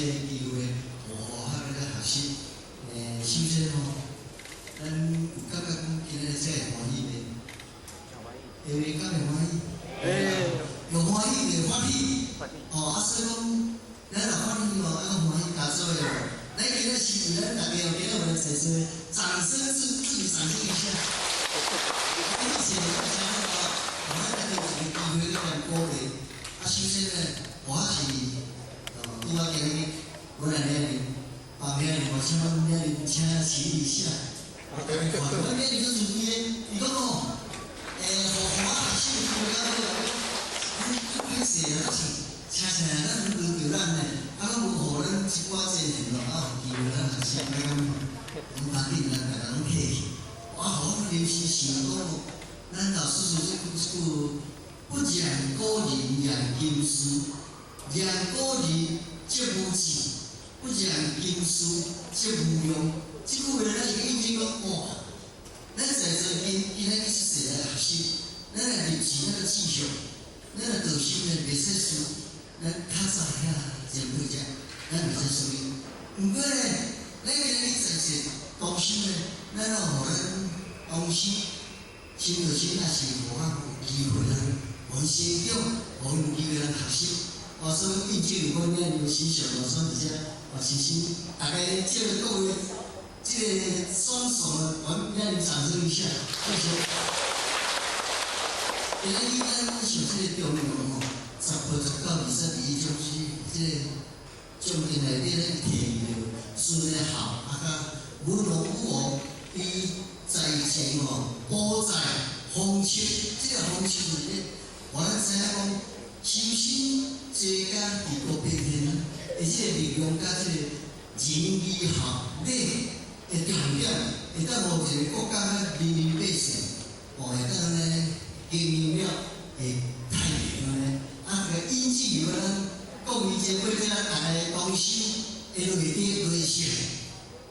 個機會，予我來學習。首先吼，咱有感覺講今仔日這會歡喜袂？會敢會歡喜？有歡喜就歡喜。哦，啊，所以講，咱若歡喜吼，愛歡喜加做伙。咱今日是為咱大家哦，今日有來坐坐，掌聲自己掌聲一下。謝謝大家哦，咱大家有一個機會來鼓勵。啊，首先呢，我是拄仔今日，阮來遐爾，旁遐爾，我請阮遐爾請起立一下。阮遐爾做主持的，伊講哦，予我學習機會較好，你歹勢啊，是請請咱輪著咱呢，啊，攏無予咱一寡經驗咯，啊，有機會咱學習，安呢講，毋通緊咱逐家攏客氣。我予我臨時想講，咱老師說這句這句，不染古人染金絲，染古人則無智，不染金絲則無用。這句話咱是印證講，哇！咱在座今今仔去出世來學習，咱來立志，咱個志向，咱個道心呢袂使輸，咱較早遐前輩者，咱袂使輸。毋過呢，咱今日在座同心呢，咱要予咱同心，心對心，也是予咱有機會咱阮成長，予有機會咱學習。哦，所以印證阮遐爾思想，哦，所以佇遮，哦，首先大家這個各位。這個雙手呢，我讓你掌聲一下，謝謝。今日咱上這個重要吼，18、19、21種是這個重點內底咱提著孫的孝，啊，佮文王武王伊在前吼，保在封丘，這個封丘就是咧，予咱知影講，修身齊家治國平天啊，而這個力量佮這個仁義孝禮的重點，會當予一個國家人民百姓，哦，會當按呢經營了會太平按呢，啊，個引致於咱國民前輩這大家同心，會落底關心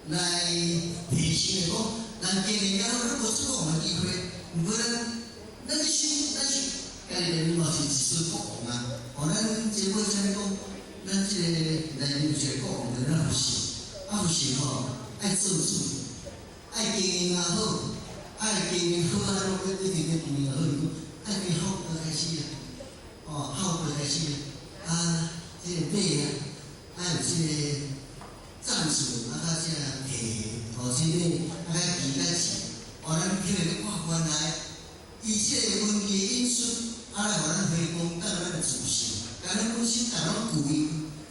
來提醒的講，咱經營了好，咱無出國的機會，毋過咱咱心，咱是家己內面嘛是一尊國王啊！哦，咱前輩這講，咱這個內面有一個國王，就咱佛性，啊佛性吼愛做主，愛經營也好，愛經營好啊，攏一定要經營好，伊講愛從孝道開始啊，哦，孝道開始啊，這個禮啊，愛有這個戰術，啊，佮這個體，哦，這個啊，佮義佮智，哦，咱聽著哇，原來伊這個文字引述，啊，來予咱回光到咱的自性，共咱本身逐攏具備，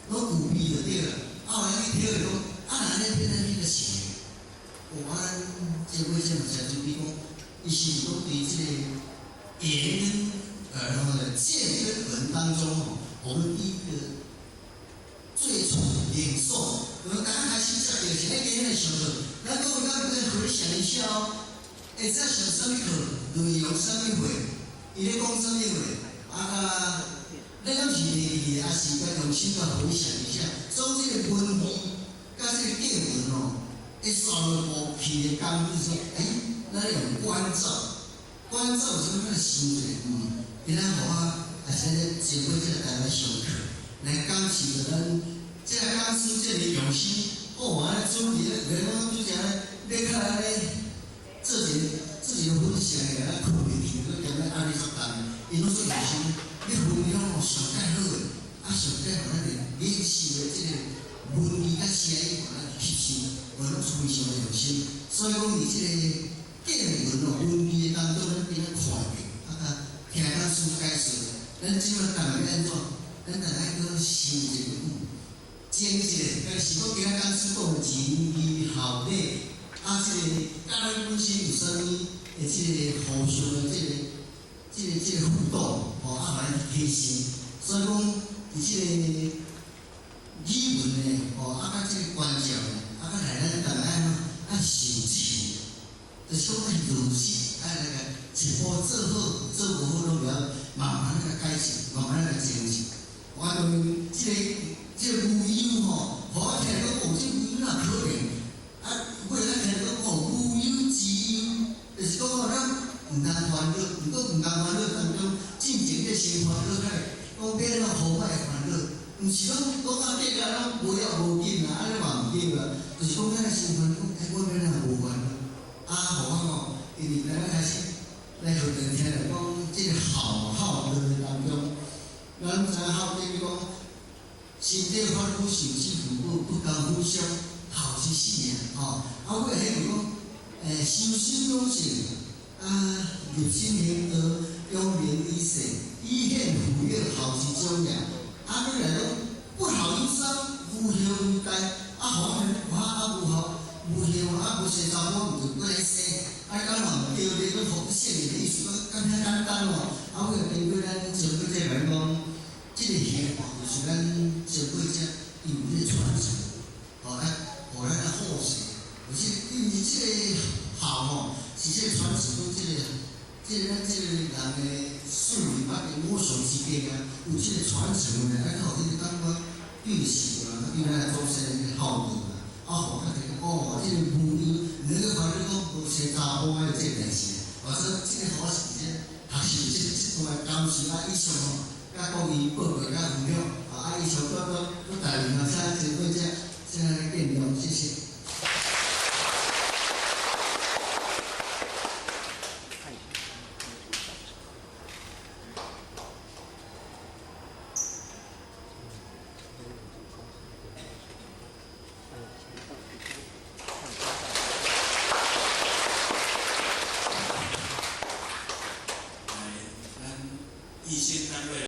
攏具備就對啦。啊，予咱去體會講，啊，若按呢變咱彼個是，哦，啊，咱這位這嘛誠注意講，伊是講佇這個言跟耳吼，見跟聞當中吼，我們第一個最初領受，我們剛開始接著是咧今日上課，咱各位敢會回想一下哦，會在上啥物課，內容啥物話，伊咧講啥物話，啊，咱敢是會記的，還是該用心來回想一下，所以這個文字佮這個見聞哦，會刷落無去的感覺，說，欸，咱用觀照，觀照是咱想者，今仔予我也是咧前輩這個台來上課，來感受著咱這個講師這麼用心，哦，按呢準備咧，袂講拄才咧，欲較按呢做一個自己的分享的，咱困袂去，閣踮咧壓力足重的，伊攏足用心，你分享哦上蓋好的，啊上蓋予咱的領受的這個文字佮聲音，予咱吸收，我攏非常的用心。所以講，佇這個見聞哦，文字的當中，咱變咧看見，啊，佮聽講師解說，咱這馬逐個欲按怎？咱逐個愛閣想一個，靜一下，但是講今仔講師講的仁義孝禮，啊，這個佮咱本身有啥物的這個互相的這個互動，吼，啊，予咱去提升。所以講，佇這個語文呢，吼，啊，佮這個觀照呢，啊，佮來咱逐個按怎愛受持，就是講愛落實，愛來個一步做好，做無好攏袂曉，慢慢來改進，慢慢來精進。我講這個無憂吼，予我聽講哦，這無憂哪可能？啊，尾咱聽講哦，無憂之憂，就是講哦，咱毋通煩惱，毋過毋通煩惱當中，進前咧先煩惱起來，講欲按怎好歹煩惱，毋是講講啊變這個攏無要無緊啊，按呢嘛毋對啊。就是講咱的身份，講欸，我欲按怎無煩惱？啊，予我吼，因為咱開始來學堂聽著講，這個孝孝道當中，咱知影孝等於講，身體髮膚受之父母，不敢負傷，孝是死啊，吼。啊，尾彼句講，修身養性，啊，立身行道，揚名於世，以顯父養，孝之長也。啊，閣來講，不孝有三，無後為大。啊，予我啊無孝，無後啊無生查某，毋就閣來生。啊，敢嘛毋對咧？閣復聖人的意思，講敢遐簡單哦。啊，尾經過咱前輩這來講，這個孝就是咱前輩這伊有這個傳承，吼，啊，予咱後世，有這因為這個孝吼，是這個傳承到這個咱這個人的思維發展摸索之間啊，有這個傳承的，啊，予彼個感覺對是啊，對咱祖先的孝道啊，啊，予咱這個哦，這個無憂，兩個煩惱講無生查埔的這個代誌，啊，所以這個我是這學習這這段感受啊，以上吼，佮各位報告佮分享，啊，以上短短閣大家請前輩這這見諒，謝謝。